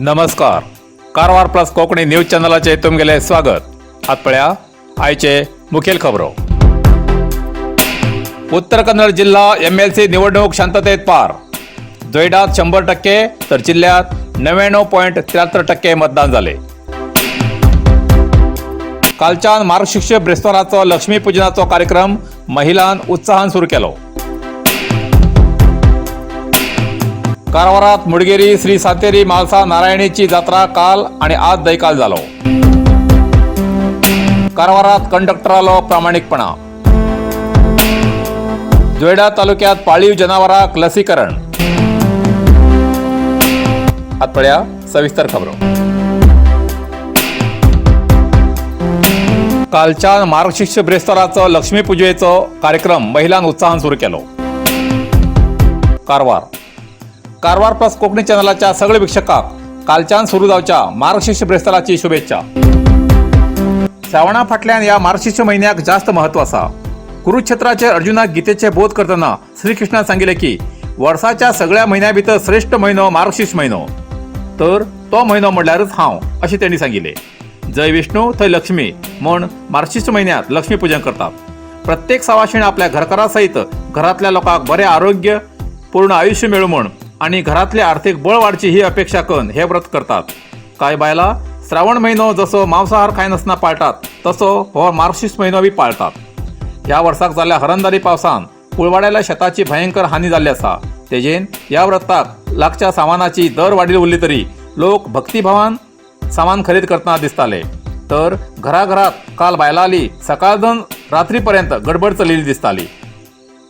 नमस्कार, Karwar plus Konkani news चॅनलाचे तुमगेले स्वागत. आत पळया आयचे मुखेल खबरो. उत्तर कन्नड जिल्हा एमएलसी निवडणूक शांततेत पार. जोयडात 100% तर जिल्ह्यात 99.73% मतदान झाले. कालच्यान मार्गशीर्ष ब्रेस्ताराचो लक्ष्मीपूजनाचो कार्यक्रम महिलान उत्साहान सुरू केलो. कारवारात मुडगेरी श्री सातेरी म्हालसा नारायणीची जात्रा काल आणि आज दैकाल झालो. कारवारात कंडक्टरालो प्रामाणिकपणा. जोयडा तालुक्यात पाळीव जनावराक लसीकरण. आत पळया सविस्तर खबरो. कालच्या मार्गशीर्ष ब्रेस्ताराचो लक्ष्मीपुजेचो कार्यक्रम महिलान उत्साहान सुरू केलो. कारवार कारवार प्लस कोकणी चॅनलाच्या सगळे वीक्षकाक कालच्यान सुरू जावच्या मार्गशीर्ष ब्रेस्ताराची शुभेच्छा. श्रावणा फाटल्यान ह्या मार्गशीर्ष म्हयन्याक जास्त महत्व आसा. कुरुक्षेत्राचेर अर्जुनाक गीतेचे बोध करतना श्रीकृष्णान सांगिल्लें की वर्साच्या सगळ्या म्हयन्या भितर श्रेश्ठ म्हयनो मार्गशीर्ष म्हयनो, तर तो म्हयनो म्हणल्यारच हांव अशें तेणी सांगिल्लें. जय विष्णू थंय लक्ष्मी म्हूण मार्गशीर्ष म्हयन्यांत लक्ष्मी पूजन करतात. प्रत्येक सवाशीण आपल्या घरकारा सयत घरांतल्या लोकांक बरें आरोग्य, पूर्ण आयुष्य मेळूं म्हूण आनी घरांतलें आर्थीक बळ वाडची ही अपेक्षा करून हे व्रत करतात. कांय बायलां श्रावण म्हयनो जसो मांसाहार खायनासतना पाळटात तसो हो मार्गशीर्ष म्हयनो बी पाळटात. ह्या वर्साक जाल्ल्या हरंदारी पावसान कुळवाड्याल्या शेताची भयंकर हानी जाल्ली आसा. तेजेन ह्या व्रताक लागच्या सामानाची दर वाडिल्ली उरली तरी लोक भक्तिभावान सामान खरेदी करतना दिसताले. तर घराघरात काल बायलांली सकाळदन रात्रीपर्यंत गडबड चलिल्ली दिसताली.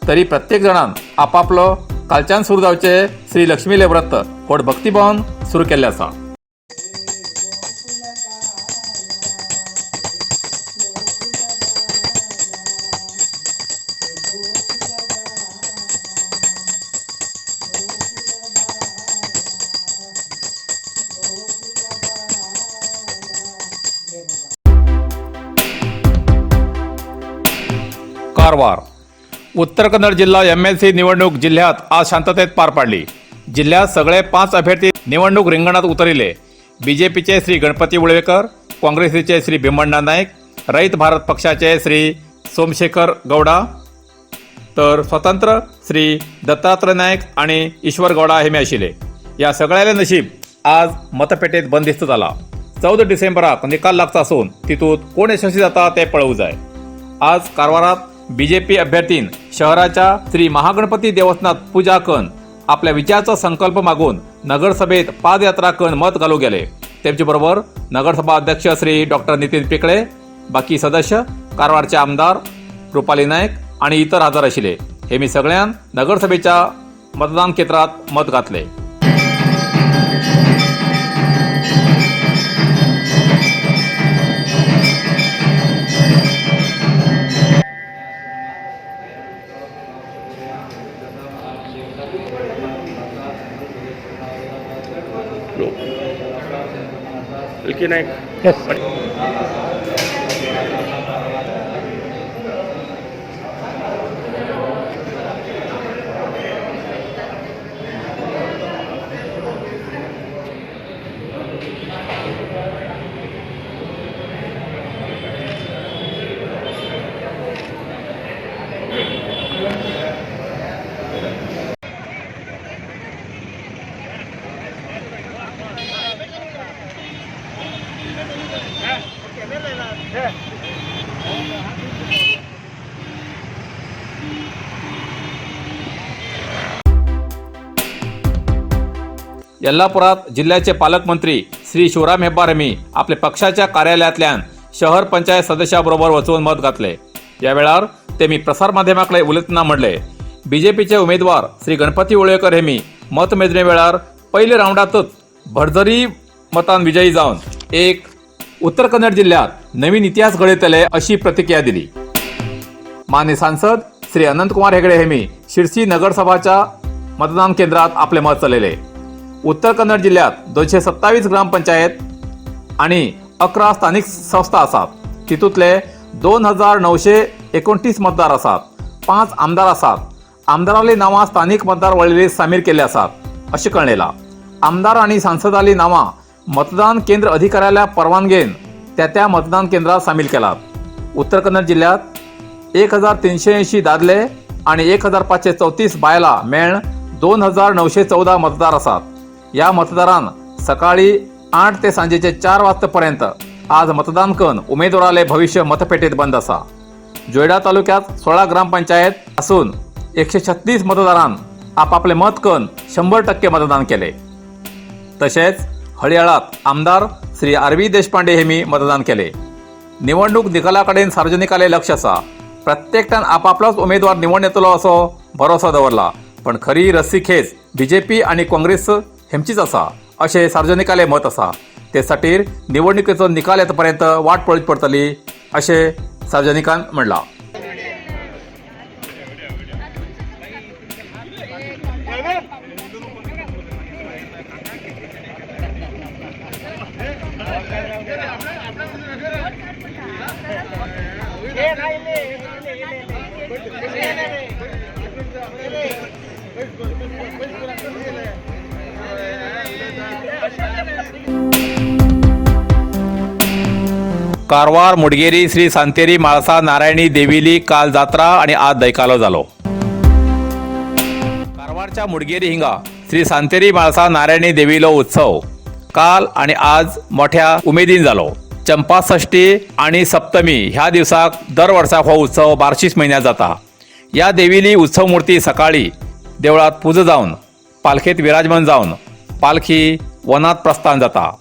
तरी प्रत्येक जाणान आपापलो कालच्यान सुरू जावचे श्री लक्ष्मीले व्रत व्हड भक्तिभावान सुरू केल्लें आसा. कारवार उत्तर कन्नड जिल्हा एमएलसी निवडणूक जिल्ह्यात आज शांततेत पार पाडली. जिल्ह्यात सगळे 5 अभ्यर्थी निवडणूक रिंगणात उतरिले. बीजेपीचे श्री गणपती उळवेकर, काँग्रेसीचे श्री भीमण्णा नाईक, रयत भारत पक्षाचे श्री सोमशेखर गौडा, तर स्वतंत्र श्री दत्तात्रय नाईक आणि ईश्वर गौडा हेमे आशिल्ले. या सगळ्याले नशीब आज मतपेटीत बंदिस्त जाला. 14 डिसेंबराक निकाल लागचा असून तितूंत कोण यशस्वी जाता ते पळोवंक जाय. आज कारवारात बीजेपी अभ्यर्थीन शहराच्या श्री महागणपती देवस्थानात पूजा करून आपल्या विजयाचो संकल्प मागून नगरसभेत पादयात्रा करून मत घालू गेले. तेमचे बरोबर नगरसभा अध्यक्ष श्री डॉक्टर नितीन पिकळे, बाकी सदस्य, कारवारचे आमदार रुपाली नायक आणि इतर हजर आशिल्ले. हे मी सगळ्यान नगरसभेच्या मतदान केंद्रात मत घातले. एल नाईक. यस. येल्लापुरात जिल्ह्याचे पालकमंत्री श्री शिवराम हेब्बार यांनी आपल्या पक्षाच्या कार्यालयातल्यान शहर पंचायत सदस्याबरोबर वचून मत घातले. या वेळार तेमी प्रसार माध्यमाकडे उलयतना म्हणले, बीजेपीचे उमेदवार श्री गणपती उळवेकर हेमी मतमेजणी वेळार पयल्या रावंडातच भरजरी मतान विजयी जावन एक उत्तर कन्नड जिल्ह्यात नवीन इतिहास घडयतले अशी प्रतिक्रिया दिली. मान्य सांसद श्री अनंतकुमार हेगडे हेमी शिरसी नगरसभाच्या मतदान केंद्रात आपले मत चलयले. उत्तर कन्नड जिल्ह्यात 227 ग्रामपंचायत आणि 11 स्थानिक संस्था आसात. तितूंतले 2929 मतदार आसात. 5 आमदार आसात. आमदाराली नांवां स्थानिक मतदार वळेरेंत सामील केल्ले आसात अशें कळयलां. आमदार आनी सांसदाली नांवां मतदान केंद्र अधिकाऱ्याल्या परवानगेन त्या त्या मतदान केंद्रात सामील केलात. उत्तर कन्नड जिल्ह्यात 1380 दादले आणि 1534 बायला मेळन 2914 मतदार आसात. या मतदारान सकाळी 8 ते सांजेचे 4 वाजतापर्यंत आज मतदान करून उमेदवाराले भविष्य मतपेटीत बंद आसा. जोयडा तालुक्यात 16 ग्रामपंचायत असून 136 मतदारान आपापले मत करून 100% मतदान केले. तसेच हळियाळात आमदार श्री आर व्ही देशपांडे हेमी मतदान केले. निवडणूक निकालाकडेन सार्वजनिकाले लक्ष आसा. प्रत्येकट्यान आपापलोच उमेदवार निवडून येतलो असो भरोसो दवरला, पण खरी रस्सीखेच बीजेपी आणि काँग्रेस हेमचीच आसा अशें सार्वजनिकाले मत आसा. ते खातीर निवडणुकेचो निकाल येतपर्यंत वाट पळोवची पडटली अशें सार्वजनिकान म्हणलां. कारवार मुडगेरी श्री सांतेरी म्हाळसा नारायणी देवीली काल जात्रा आणि आज दैकालो जालो. कारवारच्या मुडगेरी हिंगा श्री सांतेरी म्हाळसा नारायणी देवीलो उत्सव काल आणि आज मोठ्या उमेदीन जालो. चंपाषष्ठी आणि सप्तमी ह्या दिवसाक दर वर्साक हो उत्सव बार्शीस म्हयन्यात जाता. या देवीली उत्सव मूर्ती सकाळी देवळात पुजा जावन पालखेत विराजमान जावन पालखी वनात प्रस्थान जाता.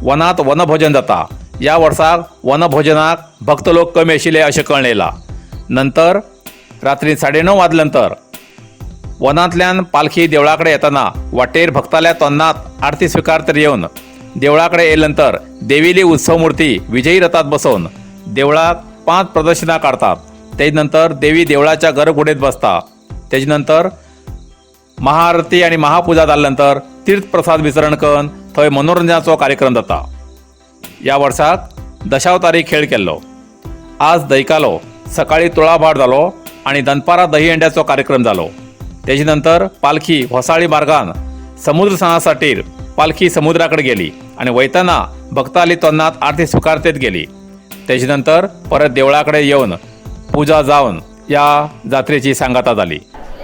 वनात वनभोजन जाता. या वर्साक वनभोजनाक भक्त लोक कमी आशिल्ले अशें कळ्ळें येयलां. नंतर रात्री 9:30 वाजले नंतर वनांतल्यान पालखी देवळा कडेन येतना वाटेर भक्ताल्या तोंडात आरती स्विकार तर येवन देवळा कडेन येयले नंतर देवीली उत्सव मूर्ती विजयी रथात बसोवन देवळाक 5 प्रदक्षिणा काडतात. तेज नंतर देवी देवळाच्या गर्भगुडीत बसता. तेज नंतर महाआरती आणि महापूजा जाल्या नंतर तीर्थ प्रसाद वितरण करून थंय मनोरंजनाचो कार्यक्रम जाता. या वर्साक दशावतारी खेळ केल्लो. आज दैकालो सकाळी तुळाभार जालो आणि दनपारां दही अंड्याचो कार्यक्रम जालो. तेजे नंतर पालखी होसाळी मार्गान समुद्र स्नानासाठी पालखी समुद्राकडे गेली आणि वयतना भक्ताली तोंडात आरती स्विकारतेत गेली. तेजे नंतर परत देवळाकडे येवन पूजा जावन या जात्रेची सांगाता जाली.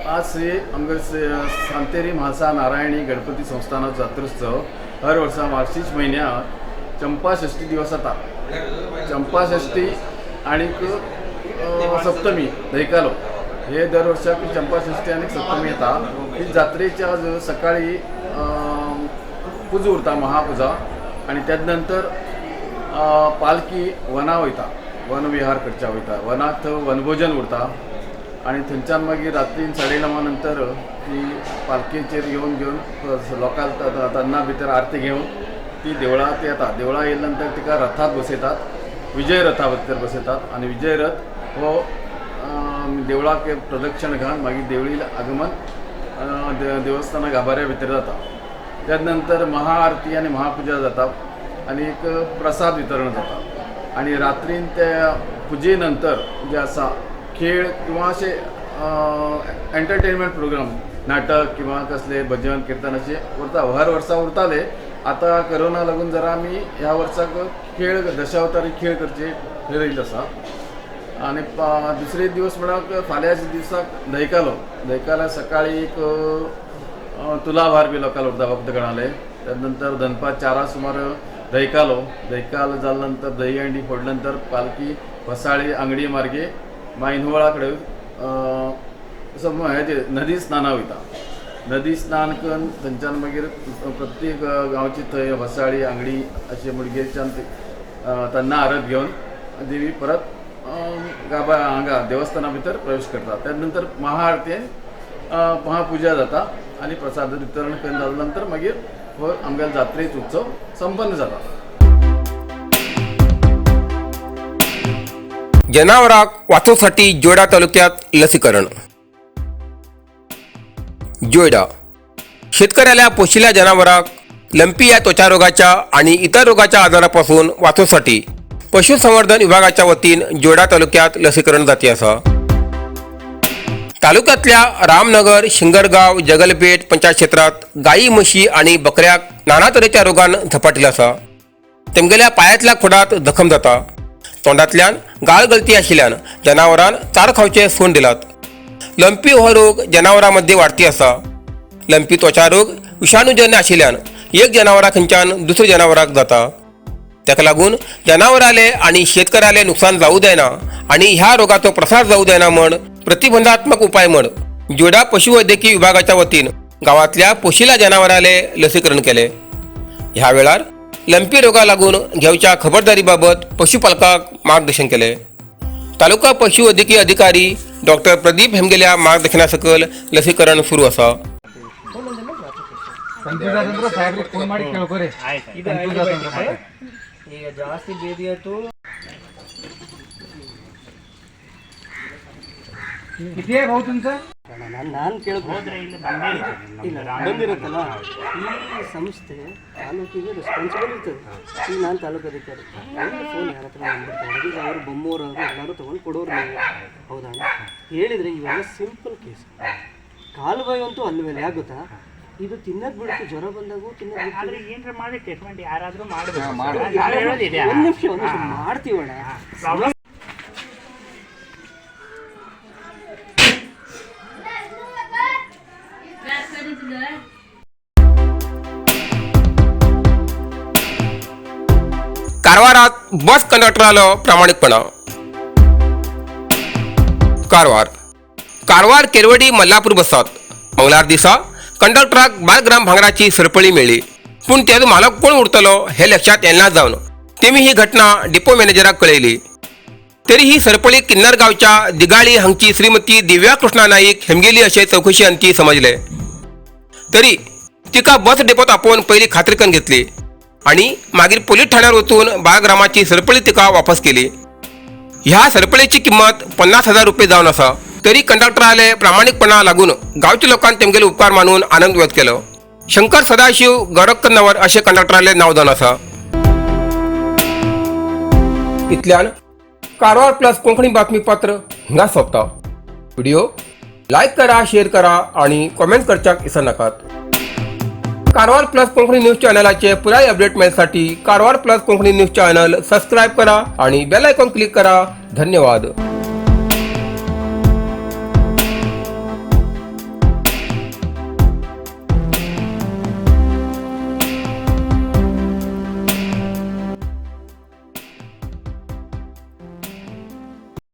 आज श्री आमगेर सांतेरी म्हाळसा नारायणी गणपती संस्थानाचो जात्रोत्सव हर वर्सा मार्शीच म्हयन्याक चंपाषष्ठी दिवस जाता. चंपाषष्ठी आणीक सप्तमी दैकालो हे दर वर्साक चंपाषष्ठी आनी सप्तमी येता. ही जात्रेच्या आज सकाळी पुजा उरता, महापुजा, आनी तेज नंतर पालखी वना वयता, वनविहार करच्या वयता. वनाक थंय वनभोजन उरता आनी थंयच्यान मागीर रात्री 9:30 नंतर ती पालखेचेर येवन घेवन लोकांक तन्ना भितर आरती घेवन ती देवळांत येता. देवळां येयल्या नंतर तिका रथात बसयतात, विजय रथा भितर बसयतात आनी विजय रथ हो देवळाक प्रदक्षिण घालून मागीर देवळी आगमन देवस्थाना गाभाऱ्या भितर जाता. त्या नंतर महाआरती आनी महापुजा जाता आनी एक प्रसाद वितरण जाता. आनी रात्रीन त्या पुजे नंतर जे आसा खेळ किंवा अशे एंटरटेनमेंट प्रोग्राम, नाटक किंवा कसले भजन किर्तन अशें उरता, हर वर्सा उरताले. आतां करोना लागून जरा आमी ह्या वर्साक खेळ दशावतारी खेळ करचे ठरयल्लो आसा. आनी दुसरे दिवस म्हळ्यार फाल्यां दिसाक दहीकालो. दहीकाला सकाळी एक तुलाभार बी लोकांक उरता भक्तगणाले. त्यानंतर दनपार 4 सुमार दहीकालो. दहीकालो जाल्या नंतर दही हंडी फोडल्या नंतर पालखी फसाळी आंगडी मार्गे मायनवळा कडेन हेजे नदी स्नाना वयता. नदी स्नान करून थंयच्यान मागीर प्रत्येक गांवची थंय फसाळी आंगडी अशें मुडगेच्यान त्यांना आरत घेवन देवी परत गाबा हांगा देवस्थाना भितर प्रवेश करता. त्या नंतर महाआरतीन महापुजा जाता आनी प्रसाद वितरण करून जाल्या नंतर मागीर हो आमगेलो जात्रेचो उत्सव संपन्न जाता. जनावराक वाचोवसाठी जोयडा तालुक्यात लसीकरण. जोयडा शेतकऱ्याला पोशिल्या जनावराक लंपी या त्वचा रोगाच्या आणि इतर रोगाच्या आजारापासून वाचोवसाठी पशुसंवर्धन विभागाच्या वतीन जोयडा तालुक्यात लसीकरण जाती आसा. तालुक्यातल्या रामनगर, शिंगरगाव, जगलपेठ पंचायत क्षेत्रात गायी, म्हशी आणि बकऱ्याक नाना तरेच्या रोगान झपाटिल्लो आसा. तेमगेल्या पायांतल्या खोडात जखम जाता, तोंडांतल्यान गाळ गळती आशिल्ल्यान जनावरान चार खावचे सोडून दिलात. लंपी हो रोग जनावरां वाडती आसा. लंपी त्वचा रोग विषाणूजन्य आशिल्ल्यान एक जनावरा खंयच्यान दुसऱ्या जनावराक जाता. ताका लागून जनावराले आणि शेतकऱ्याले नुकसान जाऊ जायना आणि ह्या रोगाचो प्रसार जाऊ जायना म्हण प्रतिबंधात्मक उपाय म्हण जोडा पशुवैद्यकीय विभागाच्या वतीन गावातल्या पोशिल्या जनावराले लसीकरण केले. ह्या वेळार लंपी रोगा लागून घेवच्या खबरदारीबाबत पशुपालकाक मार्गदर्शन केले. तालुका पशुवैद्यकीय अधिकारी डॉक्टर प्रदीप हेमगेल्या मार्गदर्शनासकल लसीकरण सुरू आसा. ಈಗ ಜಾಸ್ತಿ ಬೇದಿ ಆಯ್ತು. किती आहे भाऊ तुमचं? ನಾನು ಕೇಳಿದ್ರೆ ಇಲ್ಲ ಬಂದಿರುತ್ತಲ್ಲ. ಈ ಸಂಸ್ಥೆ ತಾಲೂಕಿಗೆ ರೆಸ್ಪಾನ್ಸಿಬಲ್ ಇರ್ತದೆ. ಈಗ ನಾನು ತಾಲೂಕು ಅಧಿಕಾರಿ, ಒಂದು ಫೋನ್ ಯಾರ ಹತ್ರ ನಂಬರ್ ತೊಗೊಂಡು ಈಗ ಅವರು ಬೊಮ್ಮೂರವರು ಎಲ್ಲರೂ ತೊಗೊಂಡು ಕೊಡೋರು ನೀವು, ಹೌದಾ ಹೇಳಿದರೆ ಇವೆಲ್ಲ ಸಿಂಪಲ್ ಕೇಸ್. ಕಾಲುಬಾಯಿ ಅಂತೂ ಅಲ್ವೇ, ಯಾಕೆ ಗೊತ್ತಾ, ಇದು ತಿನ್ನೋದು ಬಿಡುತ್ತೆ, ಜ್ವರ ಬಂದಾಗೂ ತಿನ್ನೋದು ಬಿಡುತ್ತೆ. ಏನ್ರ ಮಾಡಿ ಟ್ರೀಟ್ಮೆಂಟ್ ಯಾರಾದ್ರೂ ಮಾಡಬೇಕು. ಯಾರು ಹೇಳೋದಿದೆ? ಒಂದು ನಿಮಿಷ ಒಂದು ನಿಮಿಷ ಮಾಡ್ತೀವಣ್ಣ. कारवारात बस कंडक्टरालो प्रामाणीकपणा. कारवार कारवार केरवडी मल्लापूर बसात मंगळार दिसा कंडक्टराक 12 ग्राम भांगराची सरपळी मेळ्ळी, पूण तेजो मालक कोण उरतलो हे लक्षात येना जावन तेमी ही घटना डिपो मॅनेजराक कळयली. तरी ही सरपळी किन्नर गावच्या दिगाळी हांगची श्रीमती दिव्या कृष्णा नाईक हेमगेली अशें चवकशी अंती समजले. तरी तिका बस डेपोत आपोवन पयली खात्री करून घेतली आणि मागीर पोलीस ठाण्यार वचून 12 ग्रामाची सरपळी तिका वापस केली. ह्या सरपळेची किंमत 50,000 रुपये जावन आसा. तरी कंडक्टराले प्रामाणीकपणा लागून गावच्या लोकांनी तेमगेले उपकार मानून आनंद व्यक्त केलो. शंकर सदाशिव गौरक्कनवर अशें कंडक्टराले नांव जावन आसा. इतल्यान कारवार प्लस कोंकणी बातमीपत्र हिंगा सोंपता. व्हिडिओ लायक करा, शेअर करा आणि कॉमेंट करच्याक विसरनाकात. कारवार प्लस कोंकणी न्यूज चॅनलाचे पुराय update मेळसाठी Karwar plus Konkani news channel subscribe करा आणि बेल आयकॉन क्लिक करा. धन्यवाद.